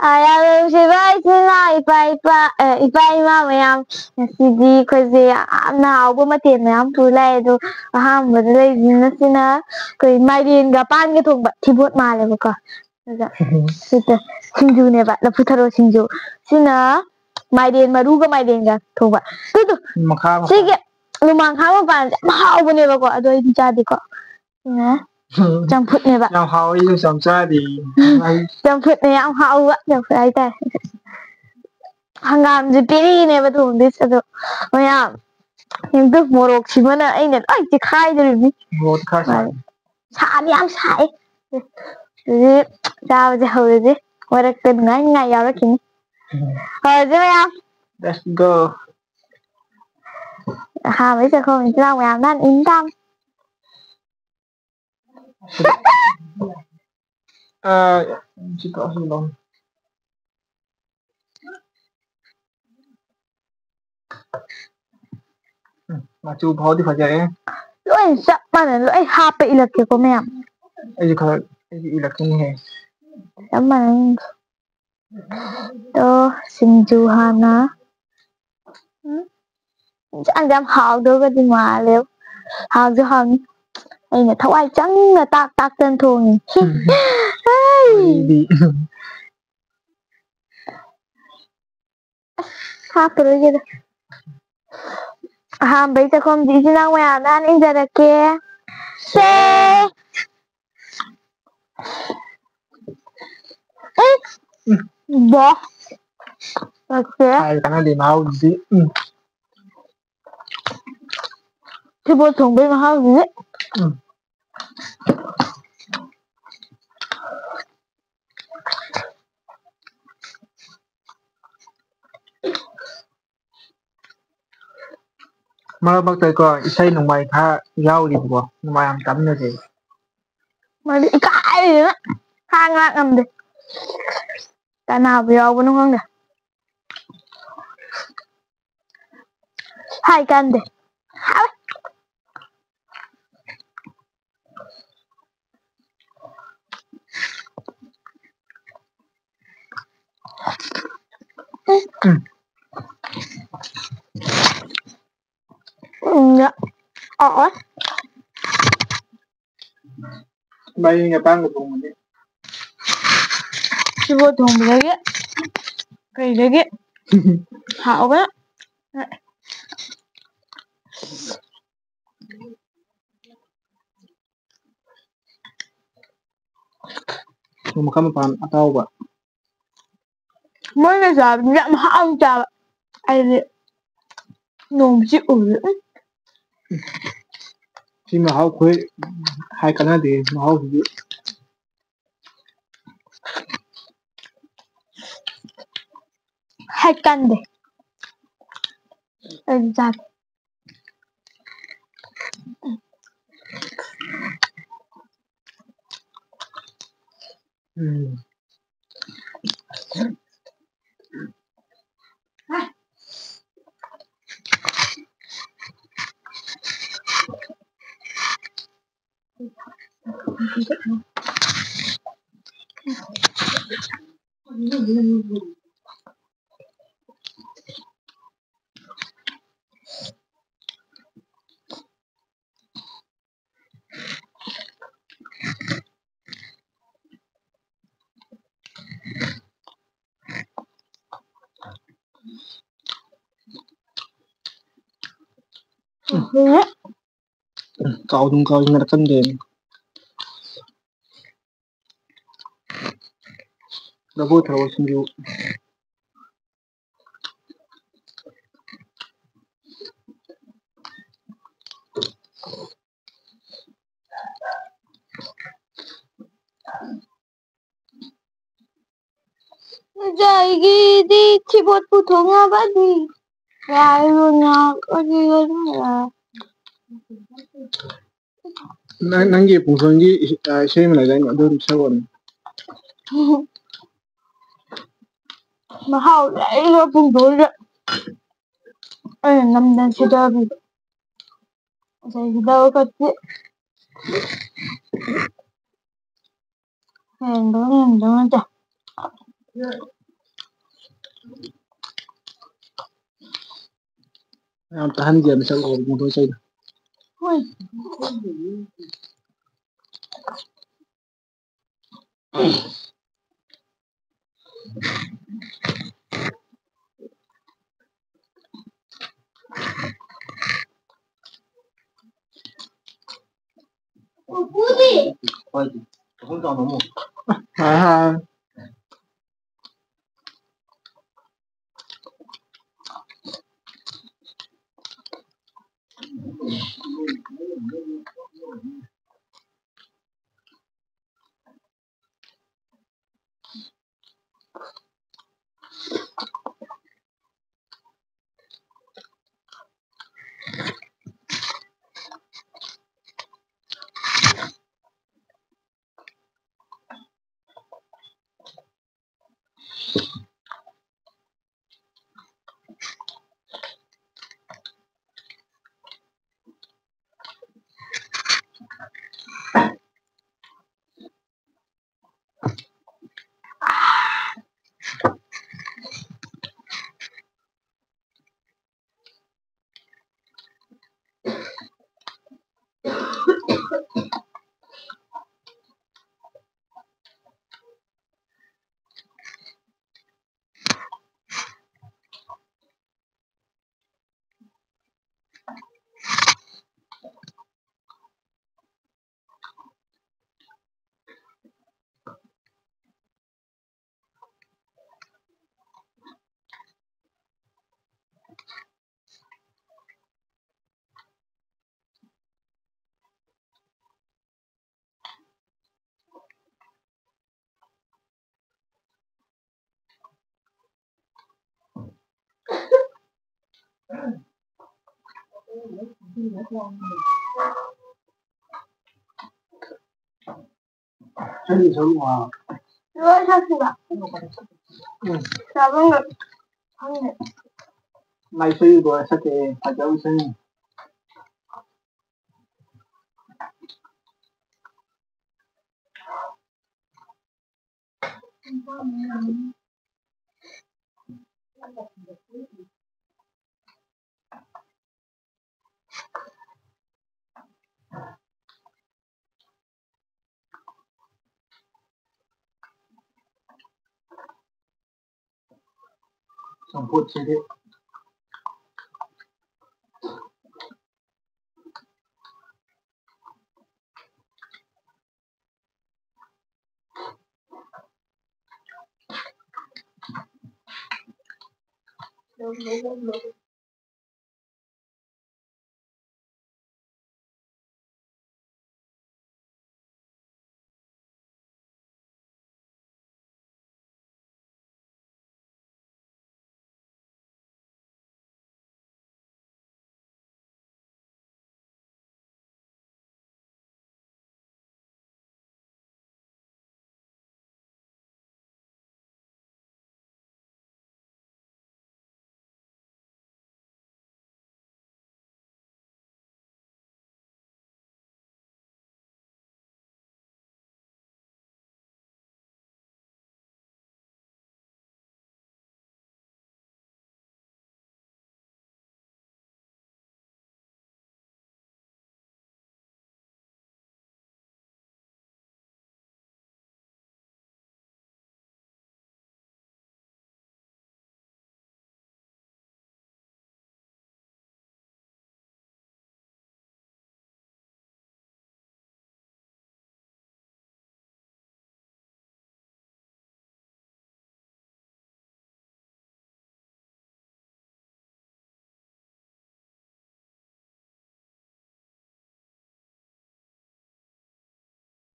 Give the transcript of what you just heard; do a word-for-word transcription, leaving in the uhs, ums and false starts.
ꯑꯥ, ꯌꯥꯝ ꯅꯨꯡꯁꯤꯕ ꯏꯆꯤꯟ ꯏꯅꯥꯎ, ꯏꯄꯥ ꯏꯄꯥ, ꯑꯦ, ꯏꯄꯥ ꯏꯃꯥ ꯃꯌꯥꯝ, ꯉꯁꯤꯗꯤ ꯑꯩꯈꯣꯏꯁꯦ ꯌꯥꯝꯅ ꯍꯥꯎꯕ ꯃꯊꯦꯜ ꯃꯌꯥꯝ ꯄꯨ ꯂꯥꯛꯑꯦ꯫ ꯑꯗꯣ ꯑꯍꯥꯟꯕꯗ ꯂꯩꯁꯤꯅ ꯁꯤꯅ ꯑꯩꯈꯣꯏ ꯃꯥꯏꯔꯦꯟꯒ ꯄꯥꯟꯒ ꯊꯣꯡꯕ, ꯊꯤꯕꯣꯠ ꯃꯥꯜꯂꯦꯕꯀꯣ꯫ ꯑꯗꯨꯒ ꯁꯤꯗ ꯁꯤꯡꯖꯨꯅꯦꯕ, ꯂꯐꯨ ꯊꯔꯣ ꯁꯤꯡꯖꯨ꯫ ꯁꯤꯅ ꯃꯥꯏꯔꯦꯟ ꯃꯔꯨꯒ ꯃꯥꯏꯔꯦꯟꯒ ꯊꯣꯡꯕ꯫ Two, two. ꯃꯈꯥ, ꯃꯈꯥ꯫ ꯁꯤꯒꯤ ꯅꯣꯡꯃꯥꯡꯈꯥ ꯃꯄꯥꯟꯁꯦ ꯌꯥꯝ ꯍꯥꯎꯕꯅꯦꯕꯀꯣ, ꯑꯗꯣ ꯑꯩꯗꯤ ꯆꯥꯗꯦꯀꯣ꯫ ꯁꯤꯅ ꯆꯝꯐꯨꯠꯅꯦꯕ꯫ ꯌꯥꯝ ꯍꯥꯎꯋꯦ, ꯑꯩꯁꯨ ꯌꯥꯝ ꯆꯥꯗꯦ꯫ ꯑꯩ ꯆꯝꯐꯨꯠꯅꯦ, ꯌꯥꯝ ꯍꯥꯎꯕ ꯆꯝꯐꯨꯠ ꯍꯥꯏꯇꯥꯔꯦ꯫ ꯍꯪꯒꯥꯝꯁꯦ ꯄꯤꯔꯤꯅꯦꯕ ꯊꯣꯡꯗꯣꯏꯁꯦ, ꯑꯗꯣ ꯃꯌꯥꯝ, ꯌꯦꯡꯗꯨ, ꯃꯣꯔꯣꯛꯁꯤꯃꯅ ꯑꯩꯅ ꯂꯣꯏ ꯆꯤꯈꯥꯏꯗꯣꯔꯤꯕꯅꯤ꯫ ꯃꯣꯔꯣꯛ ꯈꯔ ꯁꯥꯏ꯫ ꯁꯥꯗꯤ ꯌꯥꯝ ꯁꯥꯏ꯫ ꯑꯗꯨꯗꯤ ꯆꯥꯕꯁꯦ ꯍꯧꯔꯁꯦ꯫ ꯃꯔꯛꯇ ꯅꯨꯡꯉꯥꯏ ꯅꯨꯡꯉꯥꯏ ꯌꯥꯎꯔꯛꯈꯤꯅꯤ꯫ ꯎꯝ꯫ ꯍꯧꯔꯁꯦ ꯃꯌꯥꯝ꯫ Let's go. ꯑꯍꯥꯟꯕꯩ ꯆꯥꯛꯈꯨꯝ ꯏꯆꯤꯟ ꯏꯅꯥꯎ ꯃꯌꯥꯝꯅ ꯍꯥꯟꯅ ꯏꯟ ꯇꯥꯝ꯫ ꯑꯥ, ꯁꯤ ꯀꯛꯑꯁꯤ ꯂꯥꯎ꯫ ꯎꯝ, ꯃꯆꯨ ꯐꯥꯎꯗꯤ ꯐꯖꯔꯦ꯫ ꯂꯣꯏ ꯆꯞ ꯃꯥꯟꯅꯅ ꯂꯣꯏ ꯍꯥꯞꯄ ꯏꯜꯂꯛꯀꯦꯀꯣ ꯃꯌꯥꯝ꯫ ꯑꯩꯁꯨ ꯈꯔ, ꯑꯩꯁꯨ ꯏꯜꯂꯛꯀꯅꯤꯍꯦ꯫ ꯆꯞ ꯃꯥꯟꯅꯅ꯫ ꯇꯣ, ꯁꯤꯡꯖꯨ ꯍꯥꯟꯅ꯫ ꯎꯝ, ꯏꯟꯁꯥꯡꯁꯦ ꯌꯥꯝ ꯍꯥꯎꯗꯧꯒꯗꯤ ꯃꯥꯜꯂꯦ꯫ ꯍꯥꯎꯁꯨ ꯍꯥꯎꯅꯤ꯫ ꯑꯩꯅ ꯊꯋꯥꯏ ꯆꯪꯅ ꯇꯥꯛ ꯇꯥꯛꯇꯅ ꯊꯣꯡꯉꯤ꯫ ꯎꯝ꯫ ꯍꯩ! ꯑꯩꯗꯤ ꯑꯁ, ꯍꯥꯞꯄꯔꯣꯏꯒꯦꯗ꯫ ꯑꯍꯥꯟꯕꯩ ꯆꯥꯛꯈꯨꯝꯁꯤ ꯏꯆꯤꯟ ꯏꯅꯥꯎ ꯃꯌꯥꯝꯗ ꯍꯥꯟꯅ ꯏꯟꯖꯔꯛꯀꯦ꯫ ꯁꯦ! ꯎꯝ! ꯕꯣ! ꯑꯣꯀꯦ꯫ ꯍꯥꯏ ꯀꯥꯟꯅꯗꯦ ꯃꯍꯥꯎꯁꯤꯗꯤ꯫ ꯎꯝ꯫ ꯁꯦꯕꯣꯠ ꯊꯣꯡꯕꯩ ꯃꯍꯥꯎꯁꯤꯗꯤ꯫ ꯎꯝ꯫ ꯃꯔꯛ ꯃꯔꯛꯇꯀꯣ ꯏꯁꯩ ꯅꯣꯡꯃꯥꯏ ꯈꯔ ꯌꯥꯎꯔꯤꯕꯀꯣ, ꯅꯣꯡꯃꯥꯏ ꯌꯥꯝ ꯇꯥꯃꯤꯟꯅꯁꯦ꯫ ꯃꯗꯤ ꯏꯀꯥꯏꯗꯅ ꯈꯥꯡ ꯂꯥꯛ ꯉꯝꯗꯦ꯫ ꯀꯅꯥꯕꯨ ꯌꯥꯎꯕꯅꯣ ꯈꯪꯗꯦ꯫ ꯍꯥꯏ ꯀꯥꯟꯗꯦ꯫ ꯍꯥꯎ꯫ ꯎꯝ꯫ ꯎꯝ, ꯑ, ꯑ꯫ ꯃꯥꯏꯔꯦꯟꯒ ꯄꯥꯟꯒ ꯊꯣꯡꯕꯅꯤ꯫ ꯁꯤꯕꯣꯠ ꯊꯣꯡꯕꯗꯒꯤ ꯀꯩꯗꯒꯤ ꯍꯥꯎꯕ꯫ ꯃꯈꯜ ꯃꯄꯥꯟ ꯑꯇꯥꯎꯕ꯫ ꯃꯣꯏꯅ ꯆꯥꯕꯗꯤ ꯌꯥꯝ ꯍꯥꯎꯅ ꯆꯥꯕ꯫ ꯑꯩꯗꯤ ꯅꯣꯡꯃꯁꯤ ꯎꯔꯦ꯫ ꯎꯝ꯫ ꯁꯤ ꯃꯍꯥꯎ ꯑꯩꯈꯣꯏ ꯍꯥꯏ ꯀꯥꯟꯅꯗꯦ ꯃꯍꯥꯎꯁꯤꯗꯤ꯫ ꯍꯥꯏ ꯀꯥꯟꯗꯦ꯫ ꯑꯩ ꯆꯥꯒꯦ꯫ ꯎꯝ꯫ ꯀꯥꯎꯗꯨꯝ ꯀꯥꯎꯏ ꯉꯔꯀꯟꯗꯦ꯫ ꯂꯐꯨ ꯊꯔꯣ ꯁꯤꯡꯖꯨ꯫ ꯉꯁꯥꯏꯒꯤꯗꯤ ꯁꯤꯕꯣꯠ ꯄꯨꯊꯣꯛꯅꯕꯅꯤ꯫ ꯌꯥꯔꯦ, ꯉꯥꯏꯍꯥꯛ ꯑꯗꯨ ꯅꯪ, ꯅꯪꯒꯤ ꯄꯨꯡꯊꯣꯟꯒꯤ ꯏꯁꯩ, ꯑ, ꯏꯁꯩ ꯑꯃ ꯂꯩꯗꯥꯏꯅꯦ? ꯑꯗꯨ ꯑꯗꯨꯝ ꯁꯛꯂꯛꯑꯣꯅꯦ꯫ ꯃꯍꯥꯎ ꯂꯩꯔꯤꯕ ꯄꯨꯡꯊꯣꯟꯁꯦ ꯑꯩꯅ ꯅꯝꯗꯅ ꯁꯤꯗꯕꯤꯕ꯫ ꯉꯁꯥꯏ ꯁꯤꯗꯕ ꯈꯛꯇꯤ꯫ ꯌꯦꯡꯗꯧ ꯌꯦꯡꯗꯧ ꯅꯠꯇꯦ꯫ ꯌꯥꯝ ꯇꯥꯍꯟꯒꯦꯅ ꯆꯠꯂꯨꯕ ꯃꯣꯇꯣꯔ ꯁꯥꯏꯀꯜ꯫ ꯂꯣꯏ ꯁꯛꯁꯤꯕ꯫ ꯎꯝ꯫ ꯆꯥꯐꯝꯒ ꯈꯪꯗꯦ꯫ ꯃꯥꯏ ꯁꯨꯏ ꯂꯣꯏ ꯁꯛꯀꯦ, ꯐꯖꯕ ꯁꯛꯅꯤ꯫ ꯆꯝꯐꯨꯠꯁꯤꯗꯤ꯫